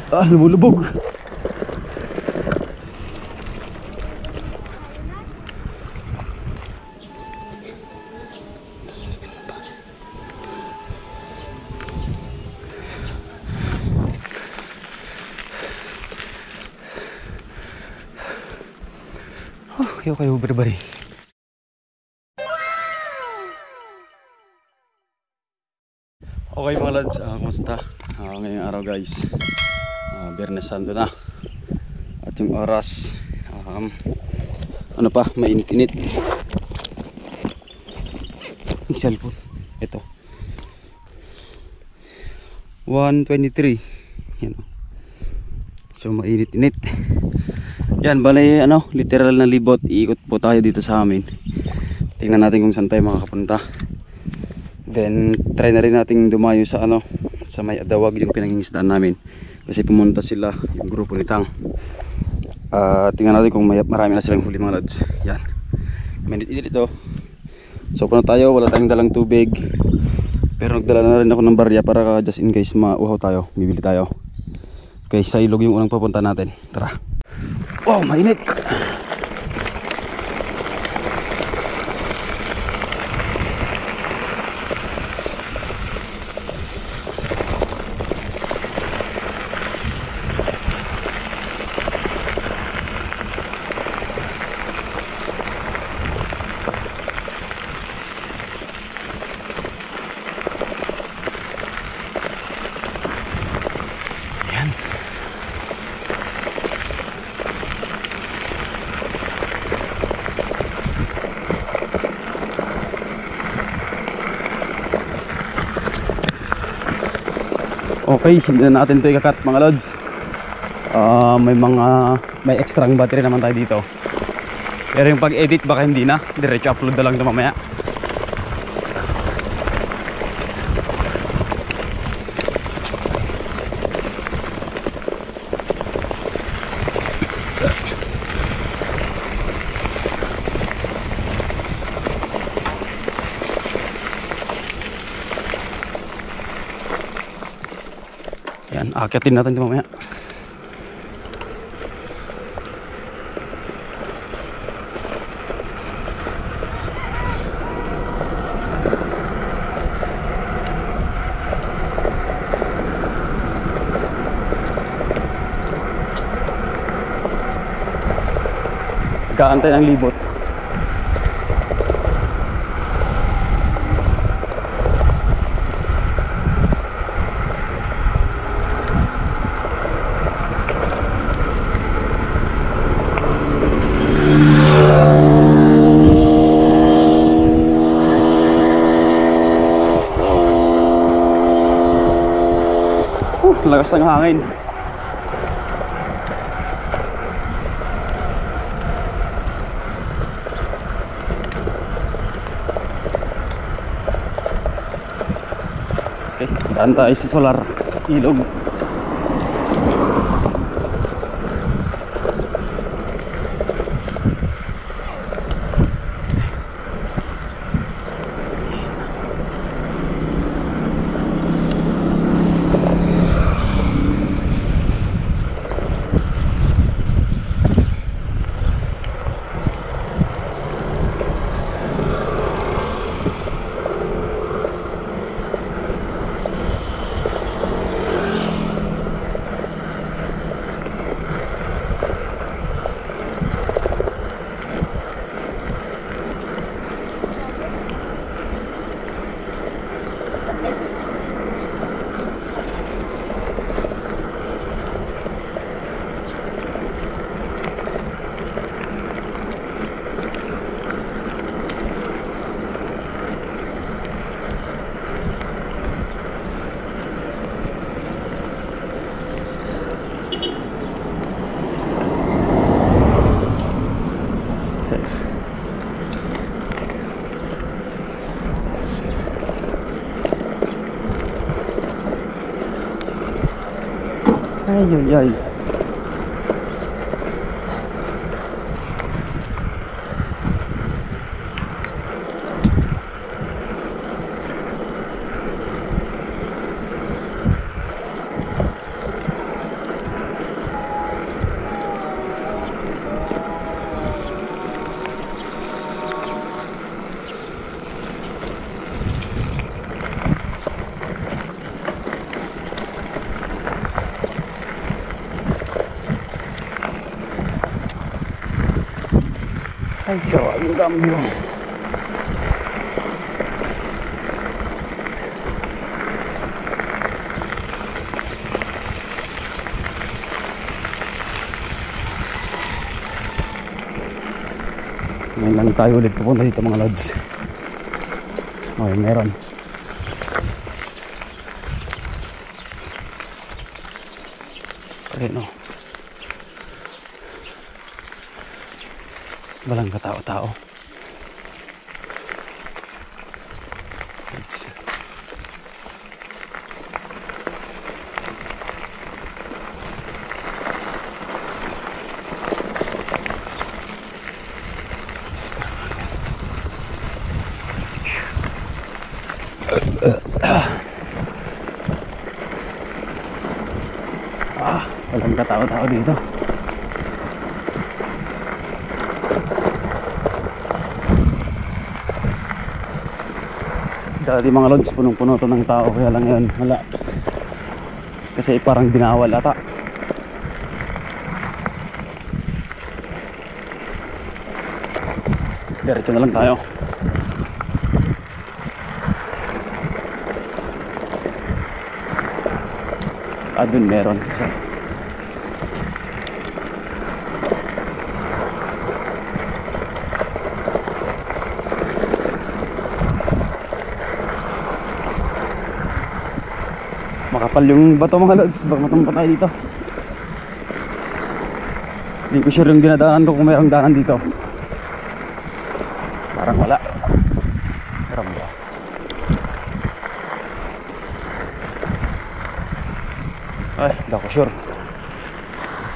Lumulubog. Kayo bari-bari. Okay mga lads, kumusta? Ngayong araw guys, Biyernes Santo na. At yung oras, ano pa, mainit-init. Yung cellphone, ito 1:23. Yan. So mainit-init. Yan, bale literal na libot. Iikot po tayo dito sa amin. Tingnan natin kung saan tayo makakapunta. Then try na rin nating dumayo sa sa may Adawag, yung pinangingisdaan namin. Kasi pumunta sila, yung grupo ni Tang. Tingnan natin kung marami na silang huli mga lads. Yan, minit-init ito. So puno tayo, wala tayong dalang tubig. Pero nagdala na rin ako ng barya para just in case mauhaw tayo, bibili tayo. Okay, sa ilog yung unang papunta natin. Tara. Wow, mainit. Okay, hindi na natin ito ikakat mga lods. May extra battery naman tayo dito. Pero yung pag-edit baka hindi na. Diretso upload na lang ito mamaya. Yan, akitin natin ito mamaya. Kaantay ng libot. Lakas ng hangin. Okay, daan tayo sa solar ilog. Ay. Ay, so, ang cambio. Ngayon lang tayo ulit pupunta dito mga lods. Okay, meron. Ayun o. Walang katao-tao. Walang katao-tao dito. Dati mga lods, punong-puno to ng tao, kaya lang yun wala. Kasi parang binawal ata. Diretso na lang tayo. Dun meron. Makapal yung bato mga lods, baka matumpa tayo dito. Hindi ko sure yung dinadaanan ko kung mayroong daanan dito. Parang wala. Parang ba? Ay, hindi ako sure.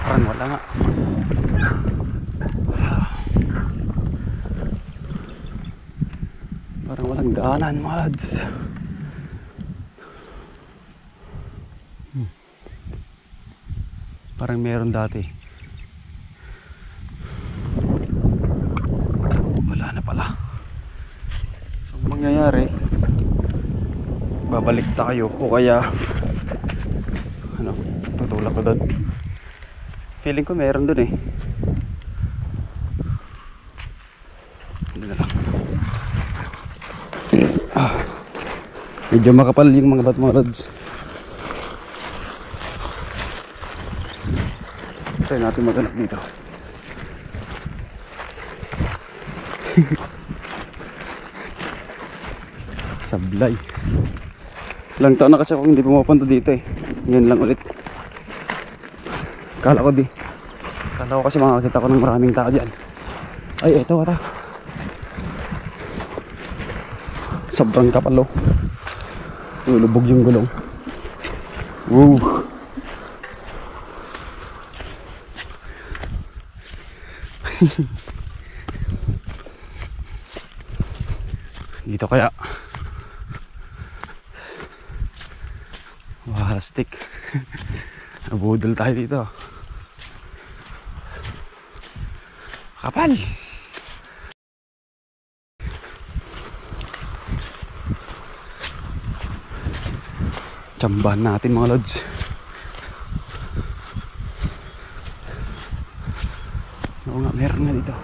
Parang wala nga. Parang walang daanan mga lods. Parang meron dati. Wala na pala. So mangyayari, babalik tayo o kaya ano, tutulak ko doon. Feeling ko meron doon eh. Hindi na lang. Medyo makapal yung mga bato mga rods. Try natin maghanap dito. Sablay. Ilang taon na kasi ako hindi pumapunta dito eh. Ngayon lang ulit. Kala ko kasi makakita ko ng maraming tao dyan. Ay, eto ata. Sobrang kapalo. Lulubog yung gulong. Wow. Dito kaya wastik. Nabudol tayo dito. Kapal. Tsambahan natin mga lods. Oo nga, meron nga dito.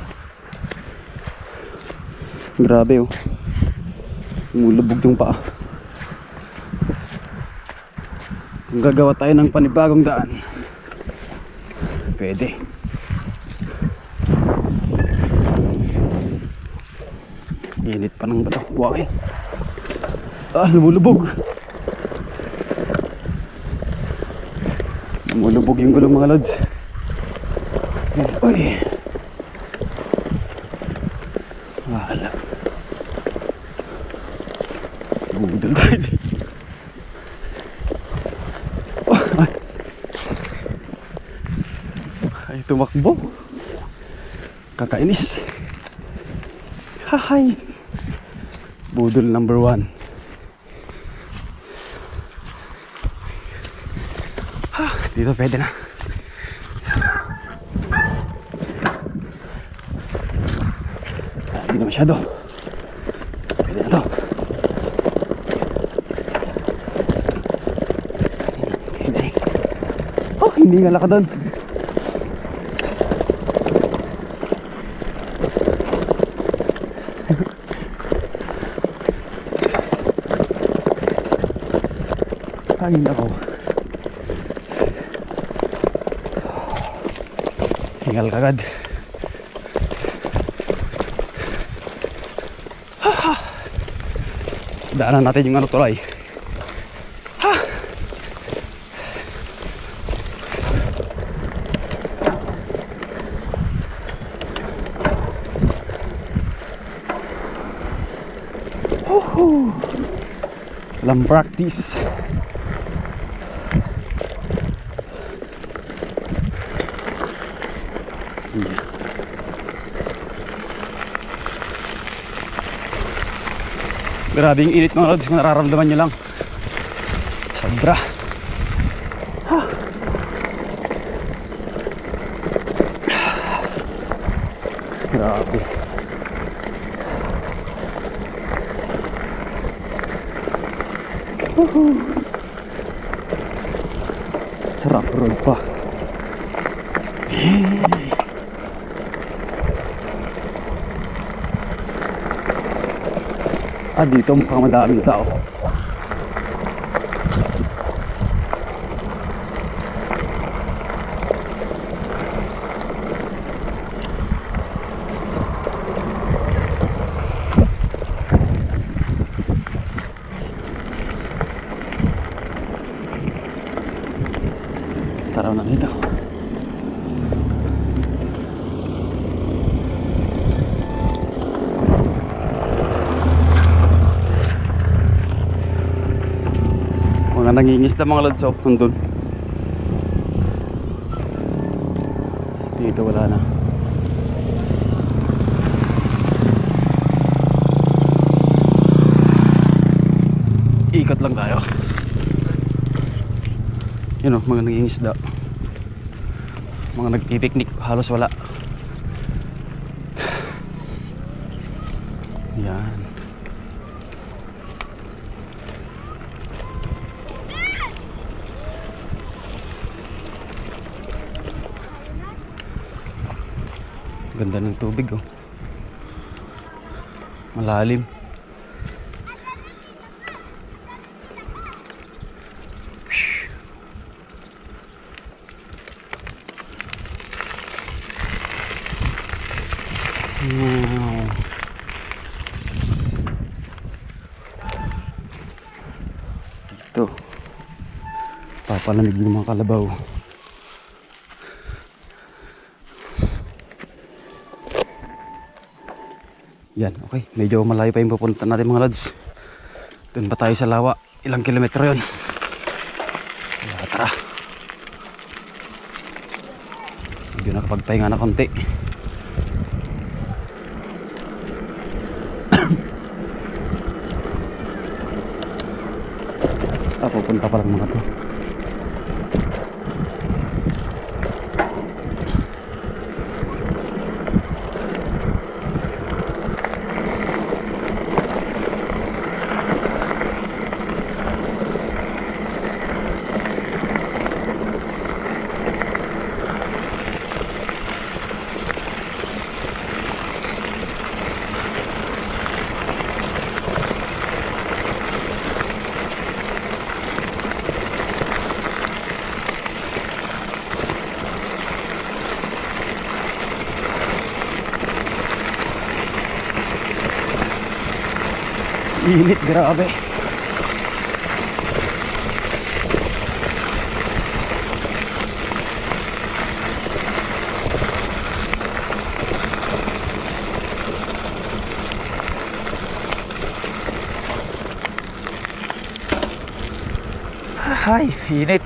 Grabe oh. Umulubog yung paa. Kung gagawa tayo ng panibagong daan, pwede. Init pa ng bato. Buwakil. Lumulubog. Lumulubog yung gulong mga lods. Uy. Wala. Budol tayo. Ay, tumakbo. Kakainis. Hahay. Budol number 1. Dito pwede na. Hindi na masyado. Pwede na to. Hindi nga laka doon. Ay nako. Hingal kagad. Daanan natin yung ano tulay. Walang practice. Grabe yung init mga lods, kung nararamdaman nyo lang. Sobra. Grabe. Sarap road pa. Dito mukhang madaming tao. Tara na dito. Mga nangingisda mga lods, oh, nandun. Dito wala na. Ikot lang tayo. Yun o, mga nangingisda. Mga nagpipiknik, halos wala. Yan. Ganda ng tubig oh. Malalim. Wow. Ito. Papalamig ng mga kalabaw. Yan, okay. Medyo malayo pa yung pupunta natin mga lads. Doon pa tayo sa lawa. Ilang kilometro yun. Tara. Medyo nakapagpahinga na konti. Pupunta pa lang mga to. Init, grabe. Ay, init.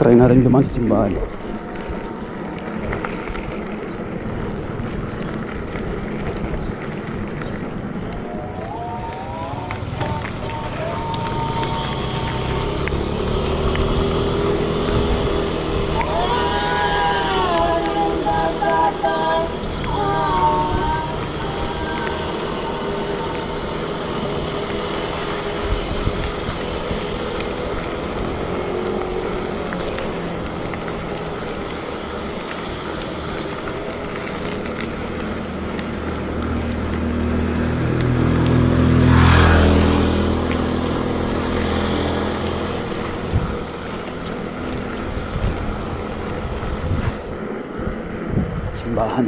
try na rin dumaan sa simbahan. Simbahan.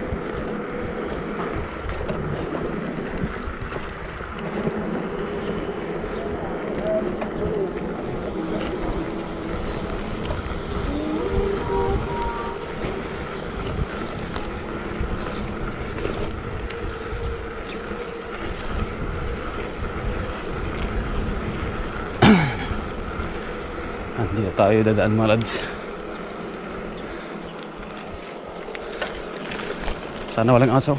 Dito tayo dadaan mga lads. Sana walang aso.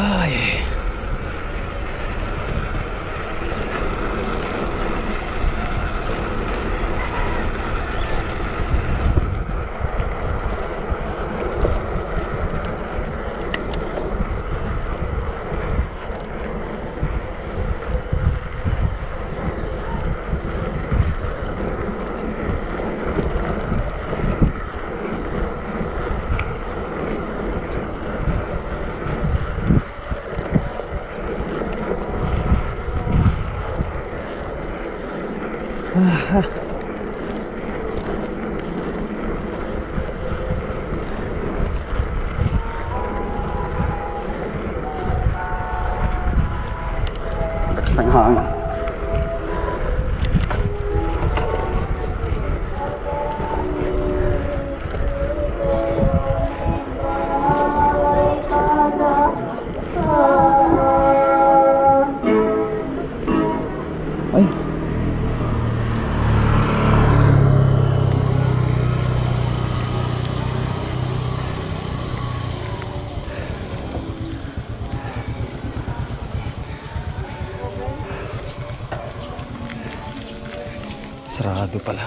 Ay. Lakas ng hangin. Ay. Sarado pala.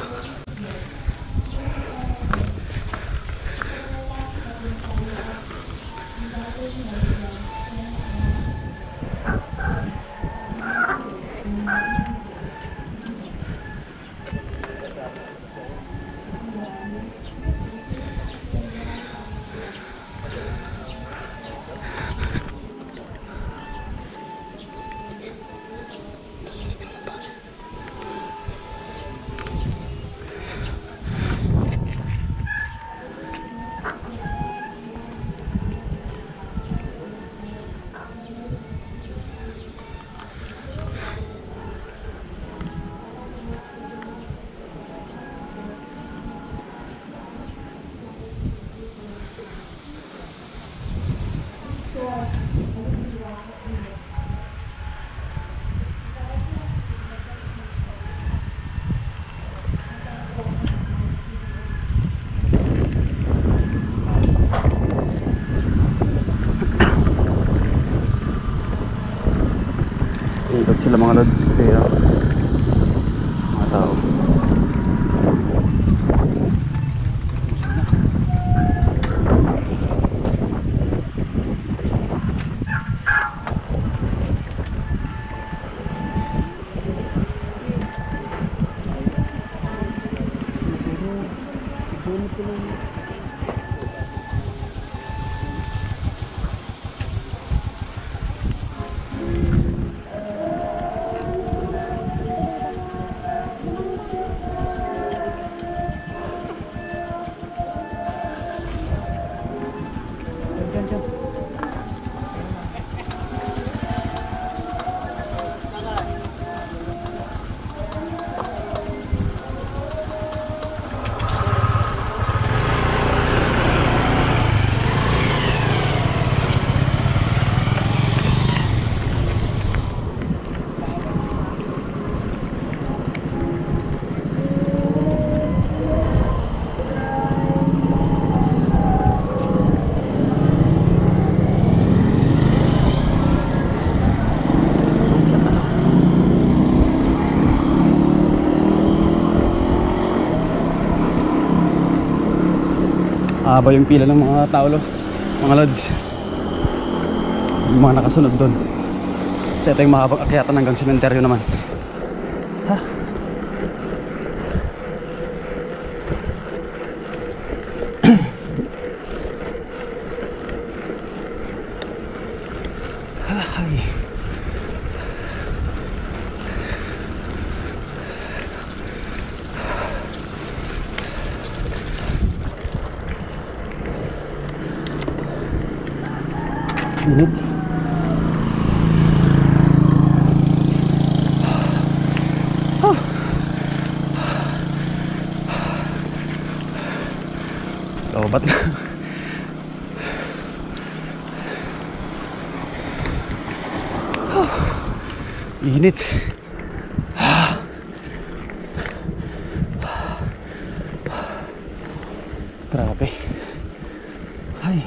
Ikot sila mga lods, kaya mga tao. siya. Haba yung pila ng mga tao, mga lods. Yung mga nakasunod doon. Kasi ito yung makapag-akyatan hanggang sementeryo naman. Ha? Ay. Init. Lobat na. Init. Grabe. Ay.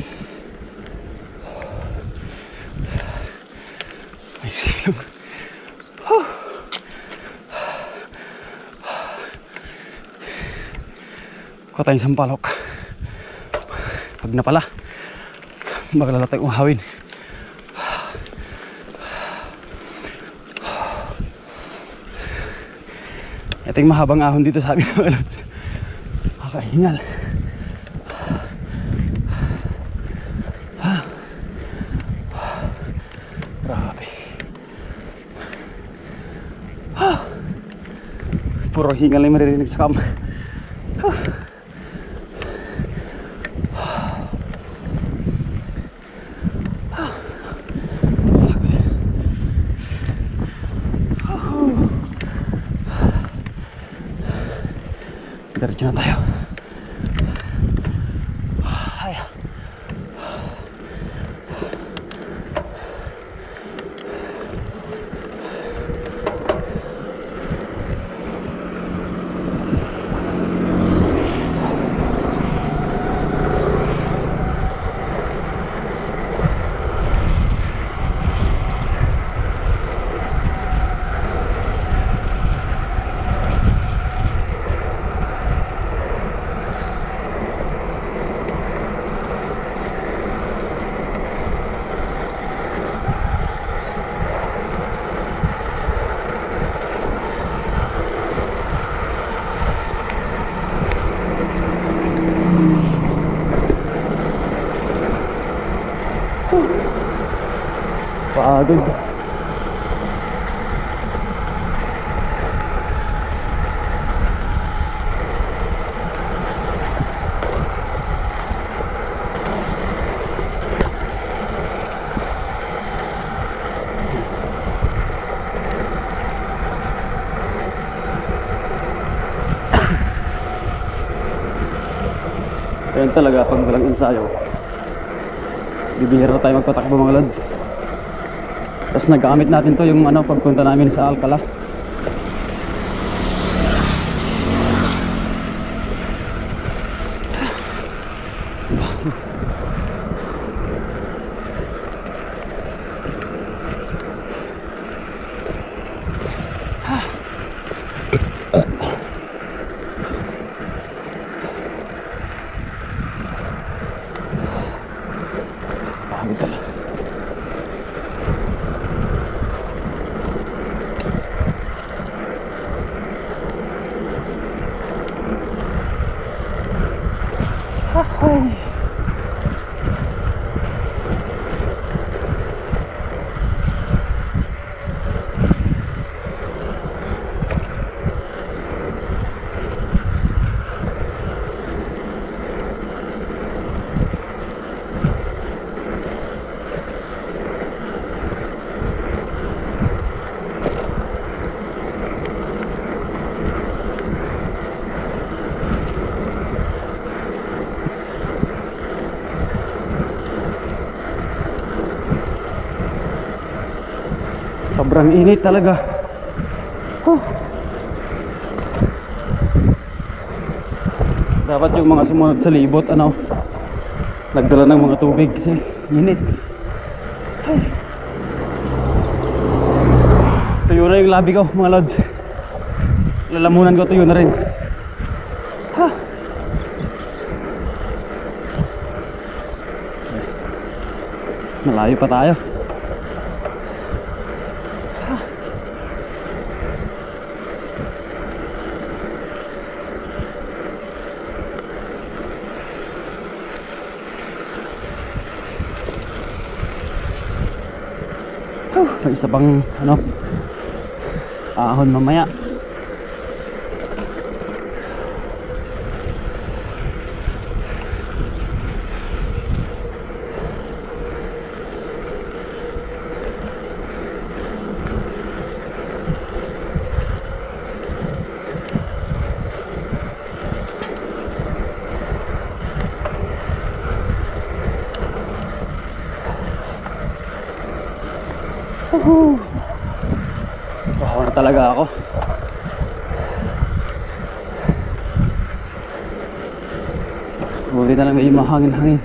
Ay, silong. Kuha tayong sampalok. Pag na pala, maglala tayong uhawin. Ito yung mahabang ahon dito sa amin, mga lods. Makahingal. Grabe. Puro hingal na yung maririnig sa kam. Diretso na tayo. Ay. Pagod. Ayun talaga, pag walang ensayo, bibihira tayo magpatakbo, mga lods. Tapos nagkamit natin to yung pagpunta namin sa Alcala. Pagod talaga. Sobrang init talaga. Dapat yung mga sumunod sa libot nagdala ng mga tubig kasi init. Tuyo na yung labi ko mga lods. Lalamunan ko tuyo na rin. Malayo pa tayo. May isa pang ahon mamaya. Baho na talaga ako. Buti na lang may mahangin-hangin.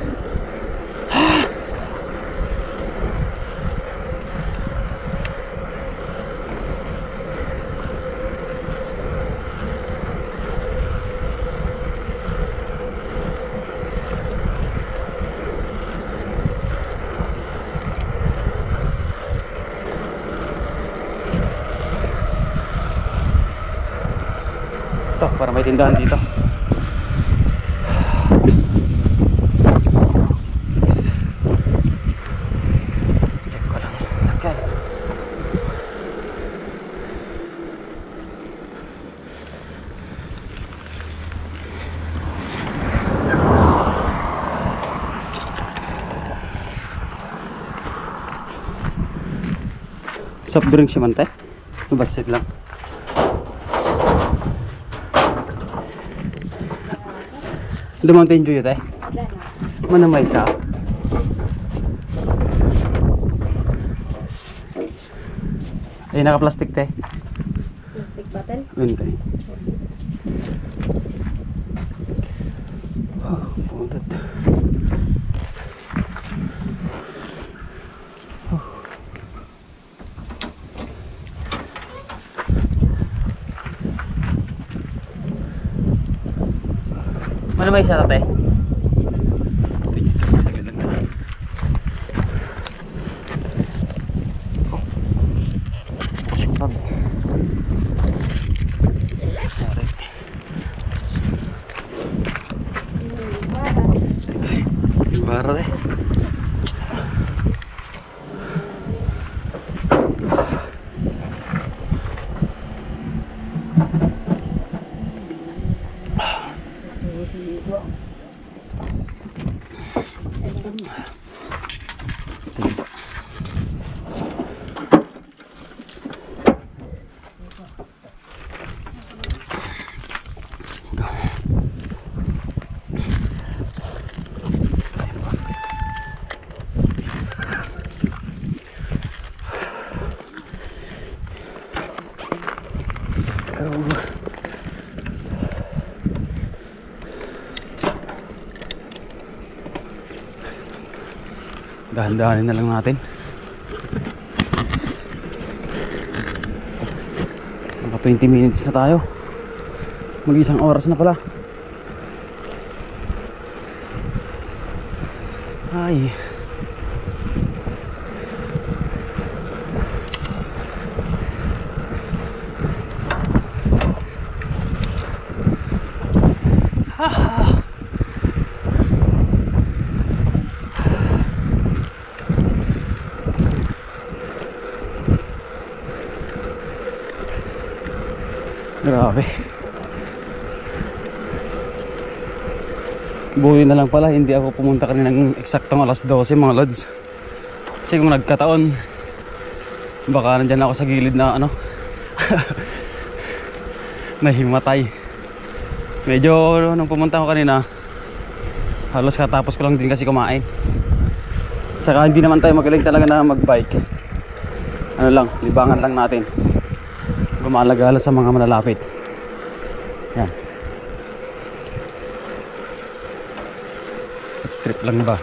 Ito, para may tindahan dito. Check ko lang sakyan. Soft drink siya man tayo. Basit lang. Dumating Joyo tayo. Mana may isa? Ay, naka-plastic tayo. Plastic bottle? Untay. Puntat. Mana may isa tayo? Bara deh. Dahan-dahanin na lang natin. Mga 20 minutes na tayo. Mag-isang oras na pala. Ay. Grabe. Buhay na lang pala, hindi ako pumunta kanina ng eksaktong alas 12 mga lods. Kasi kung nagkataon, baka nandyan ako sa gilid na nahimatay. Medyo nung pumunta ako kanina, halos katapos ko lang din kasi kumain. Saka hindi naman tayo magaling talaga na magbike. ano lang, libangan lang natin. Gumalagala sa mga malalapit. Yan. Trip lang ba?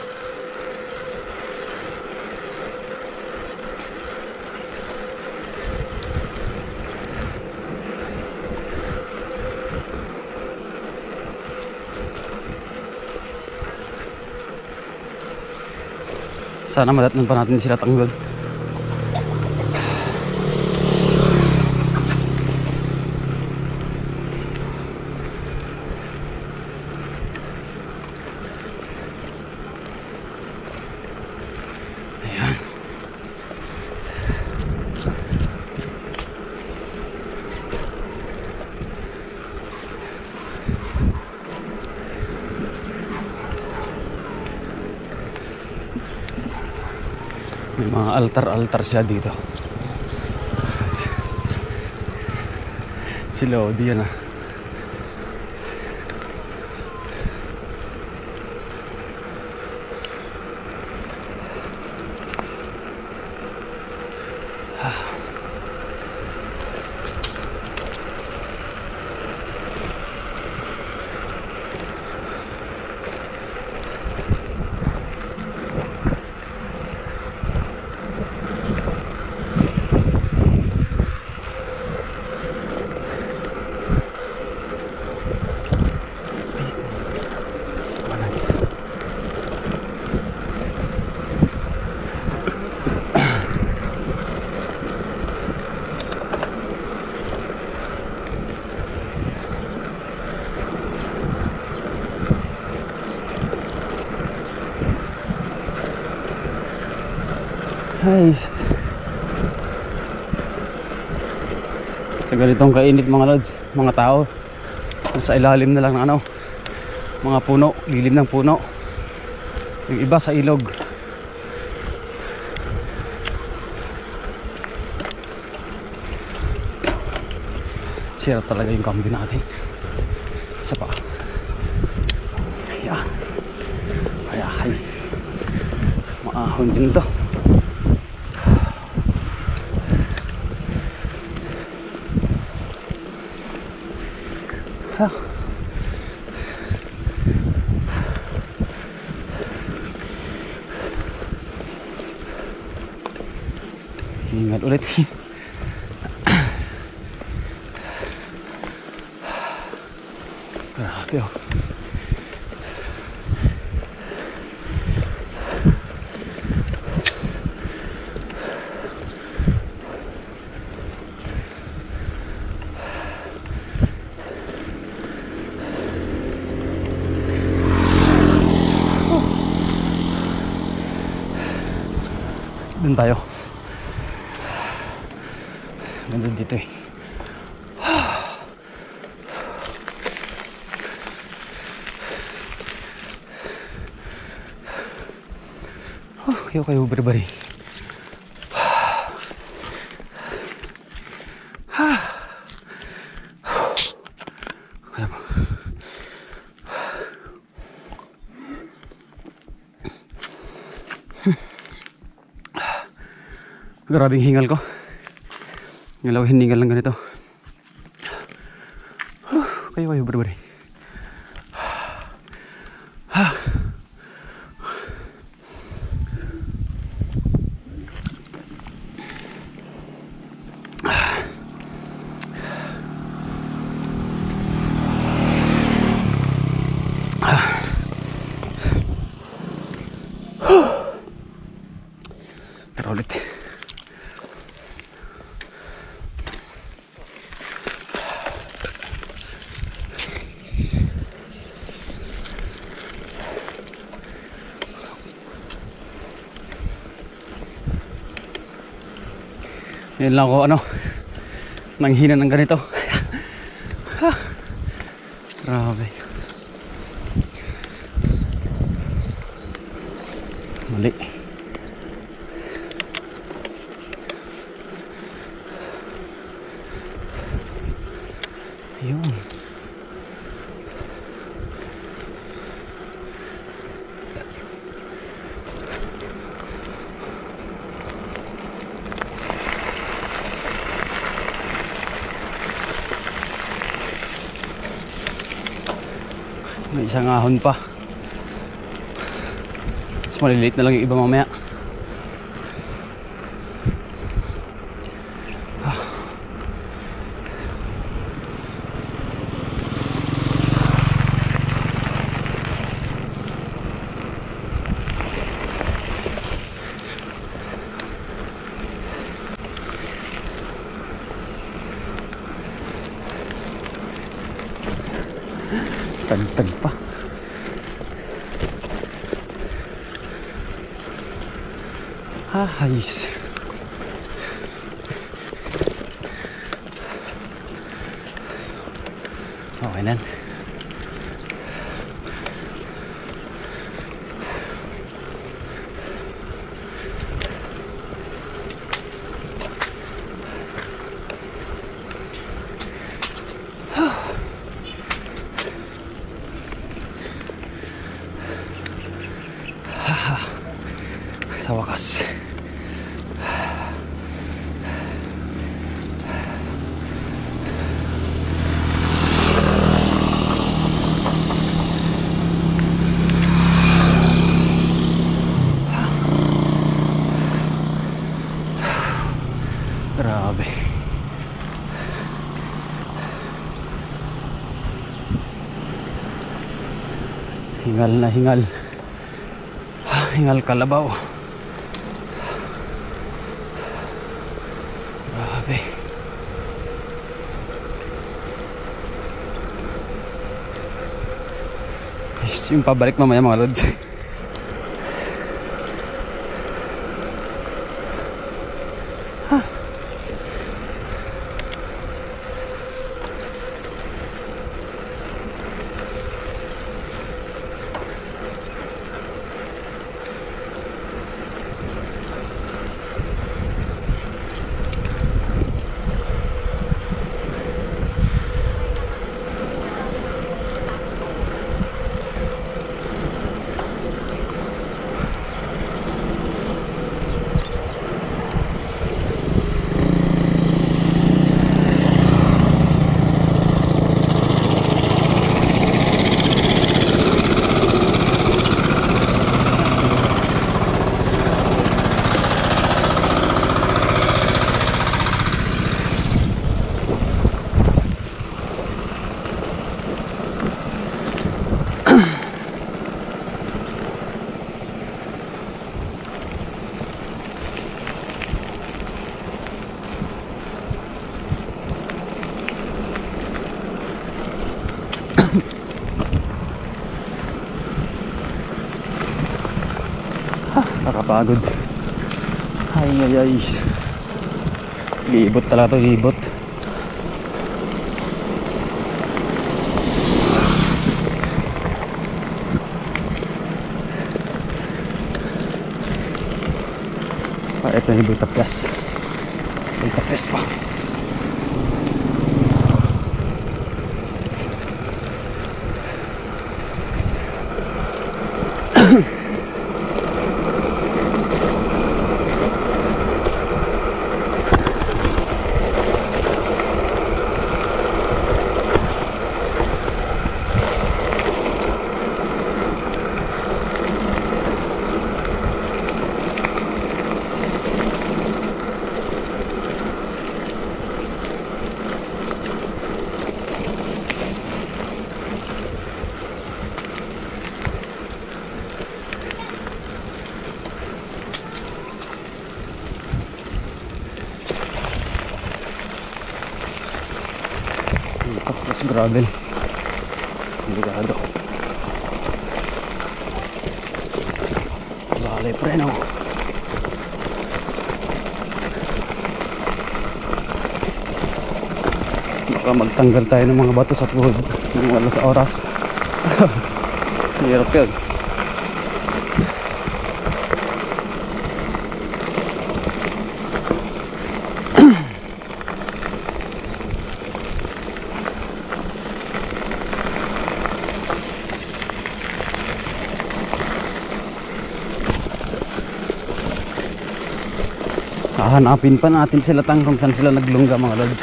Sana madatnan pa natin sila tanggol. May mga altar-altar sila dito. Si Lodi yan ah. Ay, sa ganitong kainit mga lods, mga tao nasa ilalim na lang ng ano, mga puno, lilim ng puno. Yung iba sa ilog. Sira talaga yung kambing natin. Isa pa. Ayan. Ay, maahon din to. Ingat ulit. Grabe oh. Doon tayo. Ganda dito eh. Ayaw kayo bari-bari. Kaya ba? Grabing hingal ko. Ngalaw hiningal lang ganito. Kayo bari-bari. Tara ulit. Yan lang ako nanghina ng ganito. Grabe. Mali. Ayun. isang ahon pa. Mas maliliit na lang yung iba mamaya. Tagtag pa. Ayos. Okay na. Sa wakas. Grabe. Hingal na hingal. Hingal kalabaw. Grabe. Yung pabalik mamaya mga lods. Nakapagod. Ay ay ay. Libot talaga to, libot. Ito yung Bultapyas. Bultapyas pa. Tapos gravel. Delikado. Bale preno. Baka magtanggal tayo ng mga bato sa tuhod ng wala sa oras. Hirap yun. Hahanapin pa natin sila kung saan sila naglungga mga lods.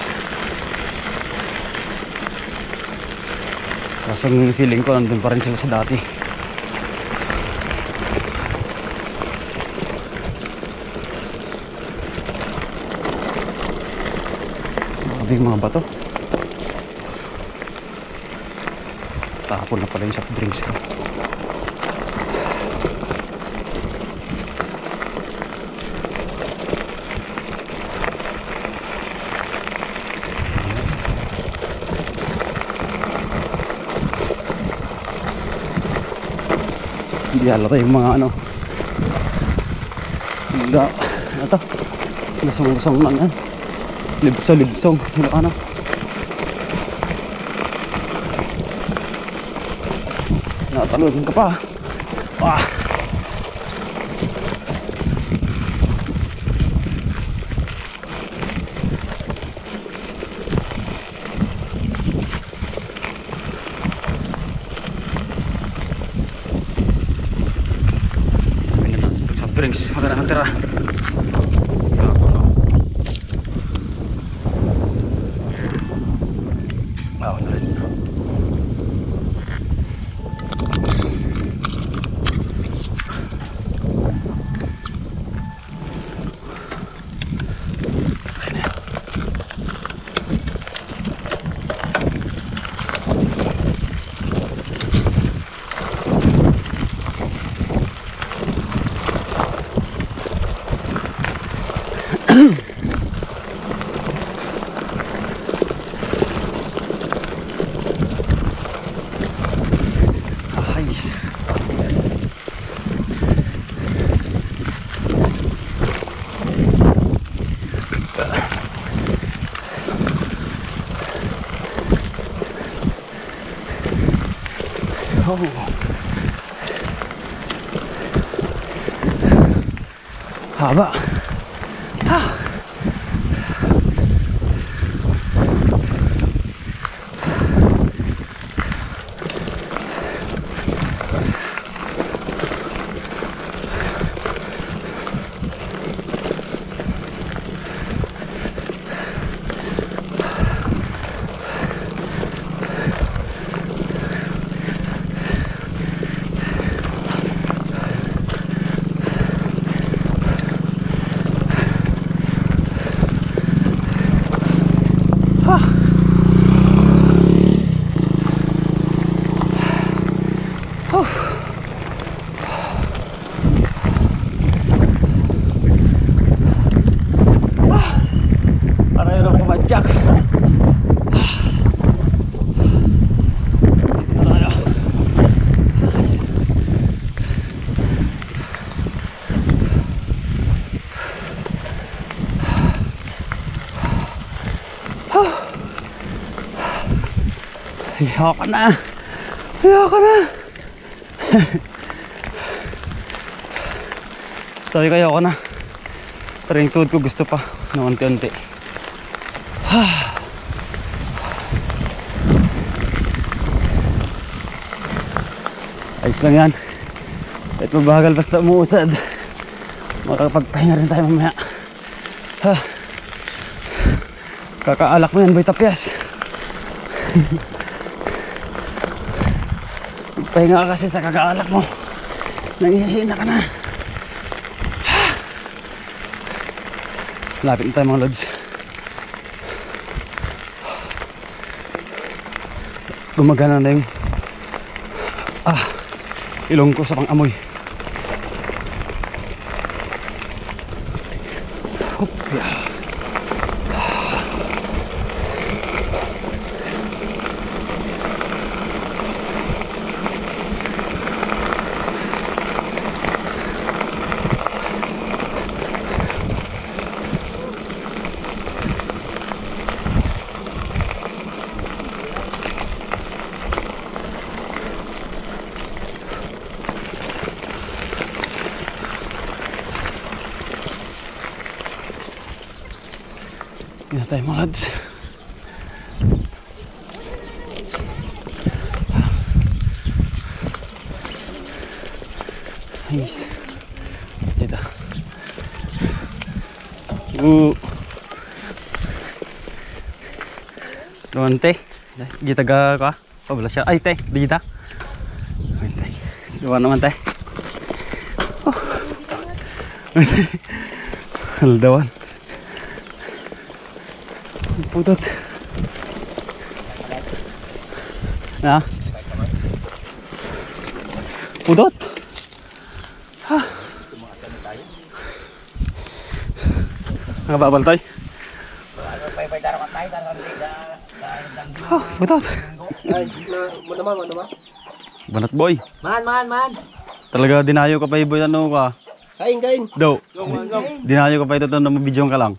Kaso yung feeling ko nandun pa rin sila sa dati. Grabe yung mga bato. Tapon na pala yung soft drinks ko. Hindi halata yung mga ano. Ano to? Lusong-lusong lang yan. Libsong yung ano. Natalon ka pa. Ah. Soft drinks, wala na tira. Wow, na rin. Oh. Haba. Ah. Para yun ang pumadyak. Ayoko na. Ayoko na. Sabi ko ayoko na. Pero yung tuhod ko gusto pa na unti-unti. Ayos lang yan. Kahit mabagal basta umuusad, makakapagpahinga rin tayo mamaya. Kakaalak mo yan, boy tapyas. Pahinga ka kasi sa kakaalak mo. Nangihina ka na. Lapit na tayo mga lods. Gumagana na yung ilong ko sa pang-amoy. Hindi na tayo mga lads. Ayos. Dito. Luante. Gitaga ka. Oh, wala siya. Ay, te, digita. Ay, te. Gawa naman, te. Oh. Haldawan. Putot. Na? Pudot. Ha. Nakababal tayo. Oh, pudot. Ay, ano ba? Banat boy. Man. Talaga dinayo ka pa boy, ano ka? Kain. Do. Dinayo ka pa ito na mabidyon ka lang.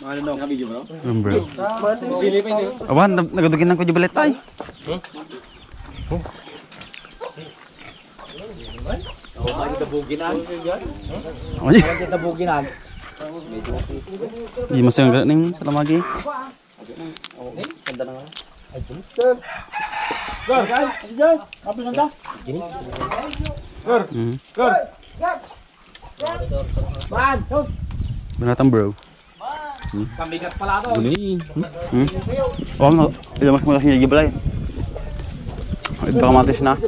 Ano daw ka video bro? Bro. Silip ini. Awan, nagadugin lang ko di balit tayo. Tabuginan. Ay, Tabuginan. di masih enggak ning salamagi. Gor, kan? Apa nanda? Gor. Gor. Man, Binatang bro. kambigat pala to. Ini. Oh, no. Ito mas malaki yung balay. Ito kamatis na.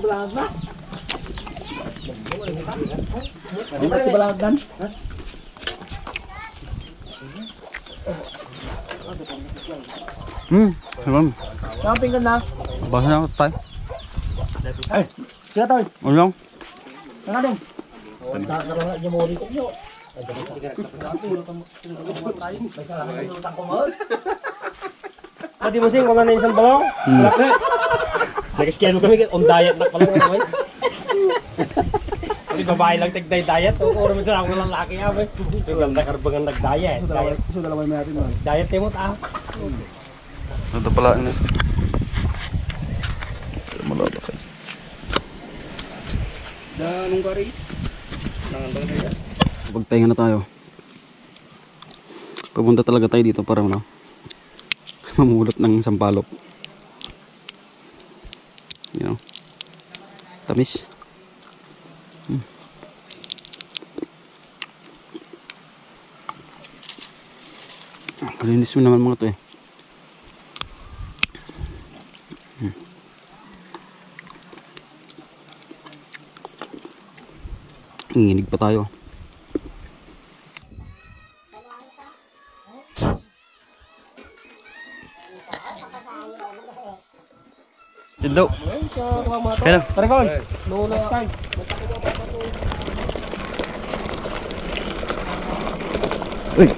Di ba balagdan? Salam. Camping ka na. Bahasa na tayo. Ay, siya to. Ulang. Nga din. Nakaroon niya mo rin ko nyo. Pwede mo sing kung ano yung isang balong? Nag-schedule kami on diet na pala naman. Hindi babae lang diet. O mo sila ako lang laki nga ba. Yung ganda karbangan nag-diet. So dalawa may natin mo. Diet tayo mo ta. Ito pala ini. Malala kayo. Anong kari? Pagtahinga na tayo. Pupunta talaga tayo dito para ano, mamulot ng sampalok. You know. Tamis. Malinis mo naman mga to eh. Nginginig pa tayo. Hello. Hello. Tarikol. No next time. Uy.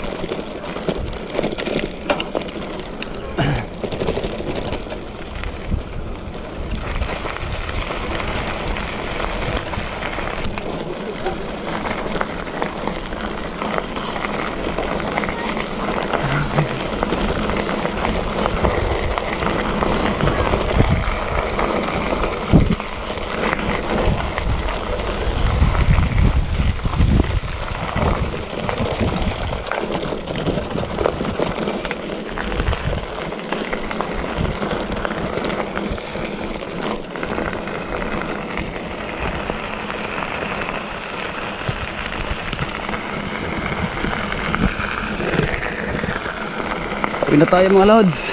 Uwi na tayo mga lods.